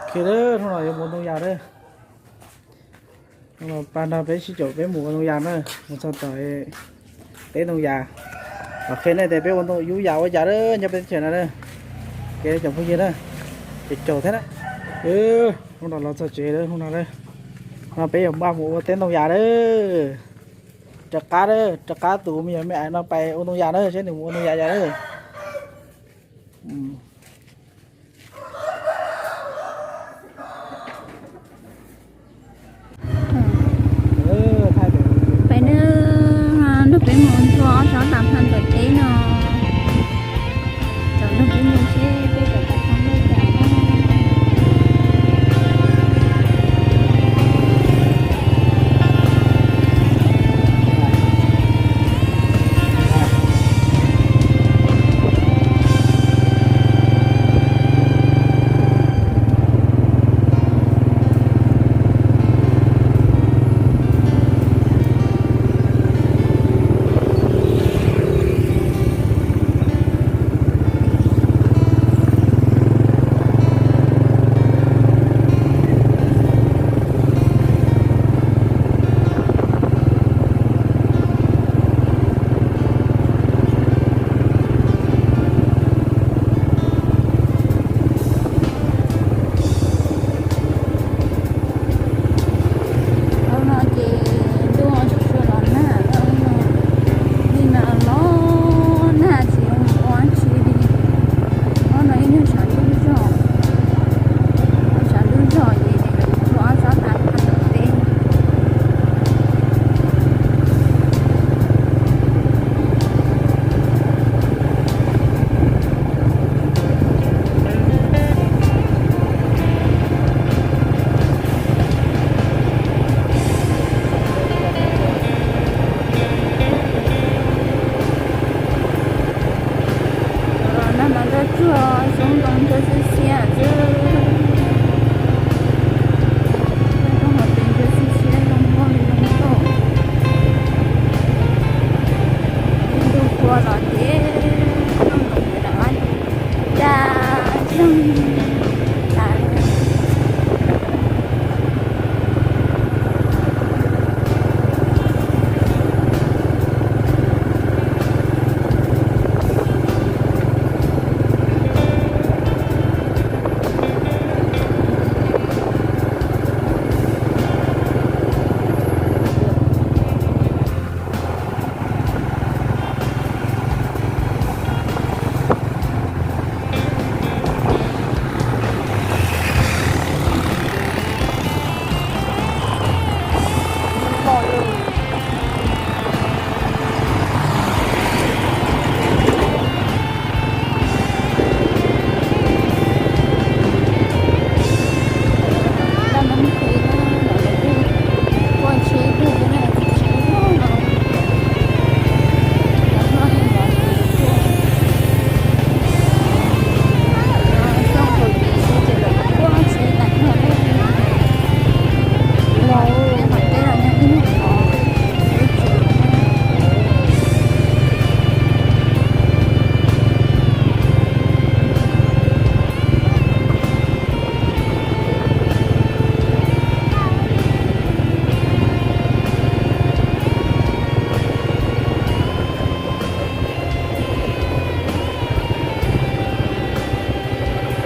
Ok, hnub no yuav mus ua ntoo yas na. Hnub no pab nrog peb sib caum peb mus ua ntoo yas na, mus txog tom teb ntoo yas. Los qhia nej tias peb ua ntoo yub yas ua cas na nyob peb teb chaws no na. Ok cov phooj ywg na, caum caum thiab na. Hnub no los txog tsev lawm, hnub no na, no peb yuav npaj mus ua teb ntoo yas na. Rov qab na, rov qab tus me nyuam me ais no pais ua ntoo yas na, saib nws mus ua ntoo yas yas na. Peb nrog peb mus ntxhua ob tsob tas phaj tom teb no. Tau nrog peb mus seb peb puas tau txog ntua cas na. Thaum no ces ntuj tsis tshua los nag, li no los nag tsis zoo ua dab tsi li. Thaum no ib nyuag tshav ntuj zog, tshav ntuj zog ces ntxhua ob tsob tas phaj tom teb. Nag mas nroj tsuag xyoob ntoo ntsuab xiab xiab xwb. Nroj hauv pes ntsuab xiab xiab zoo nkauj li zoo nkauj. Ib ntu kua los ces nroj ntoo ntawd lam daj zeeg tas.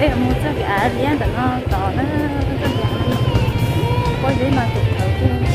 Peb yuav mus txoj kev av liab ntawm no tod na, txoj kev av no pob zeb mas tus thaum twg.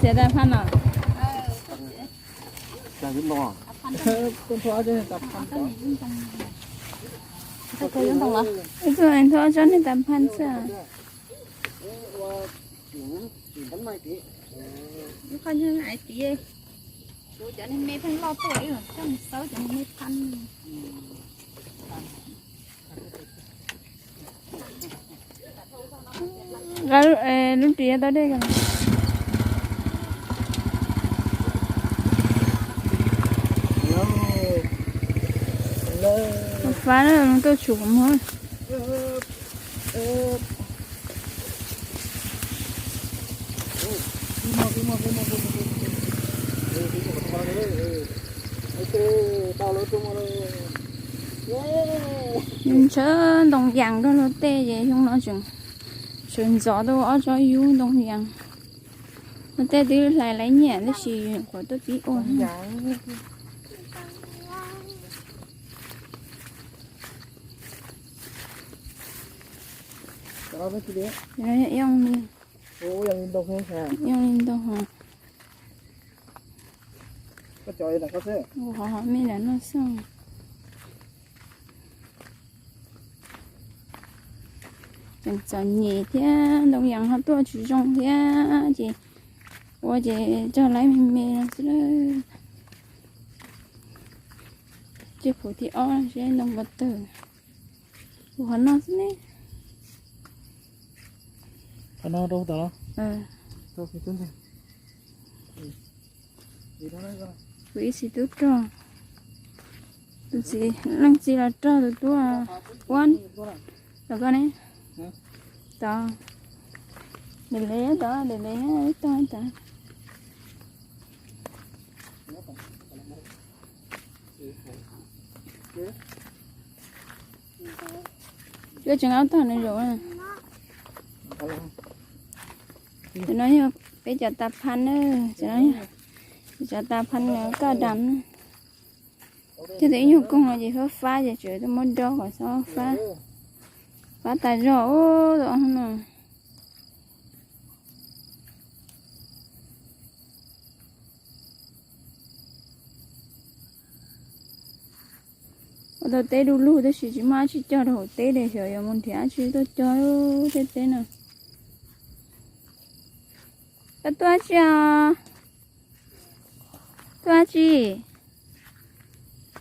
Tias tas phaj no. Ib tug ntho ob tsob nej tas phaj xwb. Lub qhov ncauj hais tias, kuv cov neeg me pheej loj tuaj, coj mus xauj cov neeg me phaj. Lub ris tau dej. Fab na, tuaj tshum qhov muag. Ntshaw ntoo yas nrog luag tej ces xyoo no tseem sawv ntxov tau ob tsob yub ntoo yas. Luag tej twb hlais laiv nyiaj tab sis qhuav tuaj pib ua. Ib li, ib li ntau. Ua ho ho me lam no xwb. Tseem txom nyem thiab ntoo yas ho tuaj tsis zoo thiab ces ua ces cog laiv me me no xwb. Ces phuv thib ob seb ntoo puas tawg. Ua qhov no xwb ne. Qhov no rau tod los? Kuv ib txiv tub rog, tus txiv, leej txiv los rog tus tub ua los koj ne. Tod, de le tod, de le tod tod. Yuav tseem ob tog nws zaum. Cov no yog peb cov tas phaj na, cov no yog cov tas phaj no kaj dam na. Thiab tus ib nyuag koog no ces fab fab ces tseem tuaj muab dob kom xob fab, fab tas zog ub no. Ua tau teb du lug tab sis tsis muaj dab tsi cog rau hauv teb li, xyov yuav mus nrhiav dab tsi tuaj cog tej teb no. Koj tuaj dab tsi os? Tuaj dab tsi?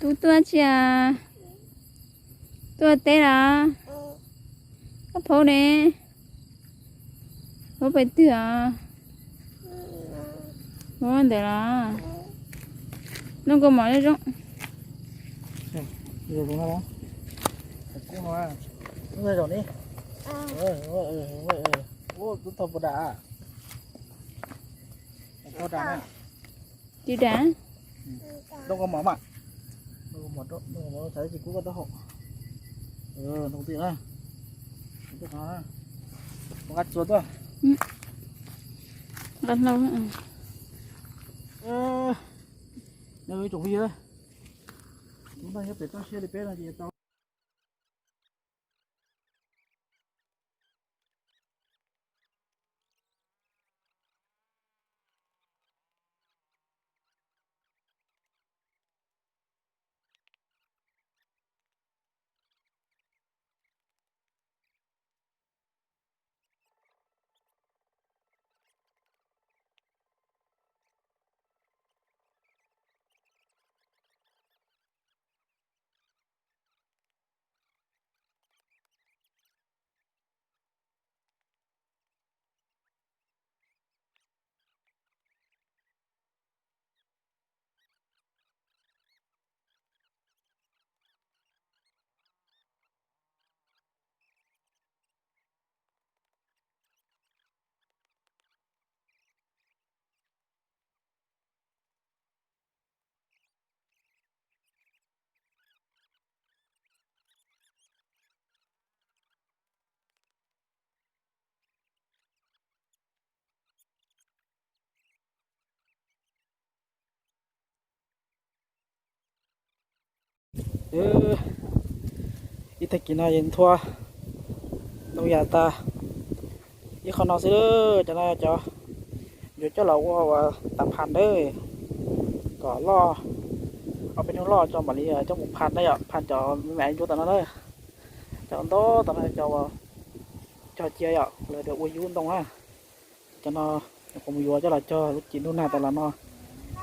Tub tuaj dab tsi os? Tuaj teb los? Koj phaub ne? Phaub pem twg os? Phaub ntawd los? Noj kua mov zoo zoo. Tsis dam. Nqa hlau. Nyob ib tsoom phooj ywg, hnub no nyob pem toj siab li peb no ces tau. Ib tag kis no es nthua ntoo yas tas ib qho no xwb, cov no cov Yuav coj los ua tas phas na, kom loj, ob peb hnub loj tso mam li coj mus phas na yom, phas cov me me ntsuab tom no na, cov ntau tom no, cov cog cia yom, lawv tias ua yub ntoo na. Cov no nyuam qhuav mus yuav coj los cog lub cim ntuj nag tas los no,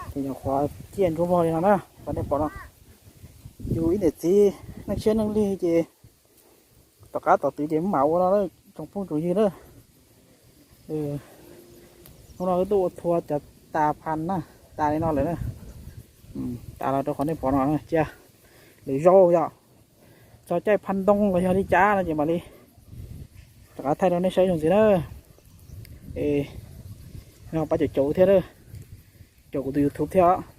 ces nyuam qhuav ciaj ntsuab vog li no na, qhov nej pom no. Yus ib niam txiv neej siab neej lig ces tom qab tom twv ces mam ua no tsoom phooj tsoom ywg na. Hnub no wb tuaj ua thua cov tas phas na, tas li no lawm na. Tas los rau qhov nej pom no cia, lwm zaus yom, txog caij phas ntoo los yog li cas no ces mam li rov qab thaij rau nej saib zoo ntxiv na. Es no pab caum caum thiab, caum kuv tus YouTube thiab.